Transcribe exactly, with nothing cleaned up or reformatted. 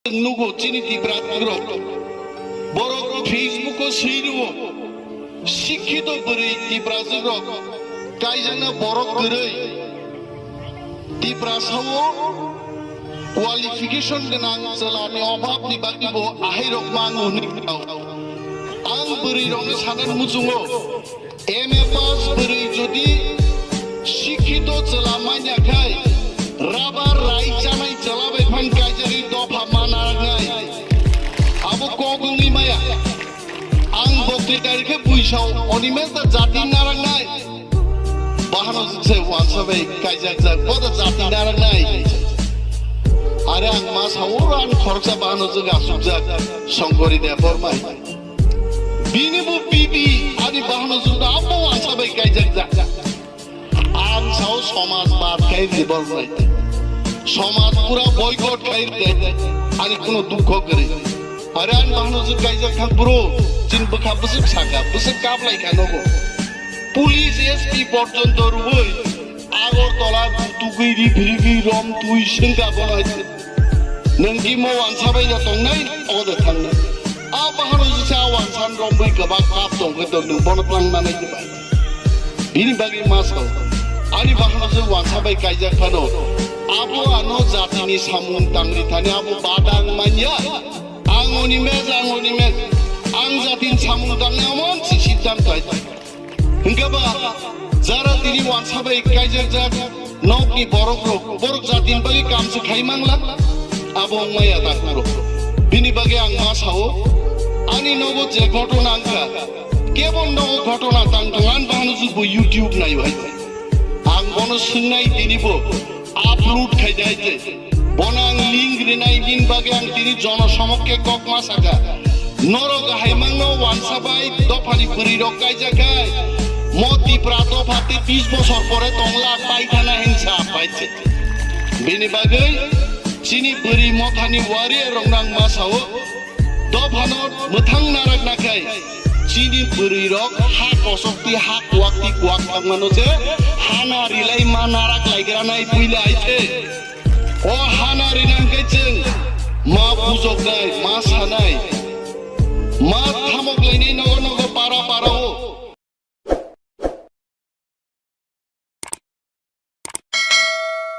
Chwng nugo chini Tiprasarok. Borok Facebook o swi rwo. Sikhito bwrwi Tiprasarok. Kaijakna borok kwrwi. Tiprasa o qualification gwnang chwla ni obhab ni bagwi bo ahai rok mango hwnwi kau. Ang bwrwi rok no sanan muchungo. M A pass bwrwi jodi sikhito chwla manya khai, rabar rai chanai chwla bai phan kaijagwi dopha ma naraknai. Abo kok wngwi maya. Ang bokti dari khe buisao Animesh da jati naraknai. Bahano se wansa bai kaijak jak, bo da jati naraknai. Are ang ma sao ran khoroksa bahano jwk asukjak Songkori Debbarma. Bini bo bibi ani bahano jwk da abo wansa bai kaijak jak. Ang sao somaj bad khai di bol nai. Somaj pura boycott khai di. Ani kuno dukho kwrwi. Are ani bahano jwk kaijak thang bro. Chin bwkha bwswk saka, bwswk kap lai kha nogo. Police S P porjonto rwui Agartala tugui ri phirigui rom tui sengka bono hai. Nwng kimo wansa bai no tongnai, o de thangnai. A bahano jisa wansan rombui kwbak kap tong khe to nwng bono tlang manai de bai. Bini bagwi ma sao. Ani bahano je wansa bai kaijak phano. Abo ano jatini samung tangri thani abo badang manya. Ang Animesh, ang Animesh. Ang jatini samung tangni amon si siddhanto hai. Hingke ba jara tini wansa bai kaijak jak nok ni borok rok, borok jati ni bagwi kam se khai mangla, abo wng maya takhuk rok. Bini bagwi ang ma sao, ani nogo je ghotona wngkha, kebo nogo ghotona tang tong, ani bahano se bo YouTube naio hai. Ang bono swngnai tini bo upload khai dai je. Bono ang link rinai bini bagwi ang tini jono somokke kok ma saka. Norok hai mangno wansa bai dophani bwrwi rok kaijak khai. Mo Tipra dopha tei bis bosor pore tongla paithana hinsa paithe. Bini bagwi chini bwrwi mothani warrior rok nang ma sao. Dophano mwthang narak nakhai chini bwrwi rok ha kosok ti ha kuak ti kuak thangmano je hana rilai ma narak laigra nai puila aithe. O hana rina hwnkhe chwng ma bujoknai, ma sanai, ma thamok lainai nogo nogo para para o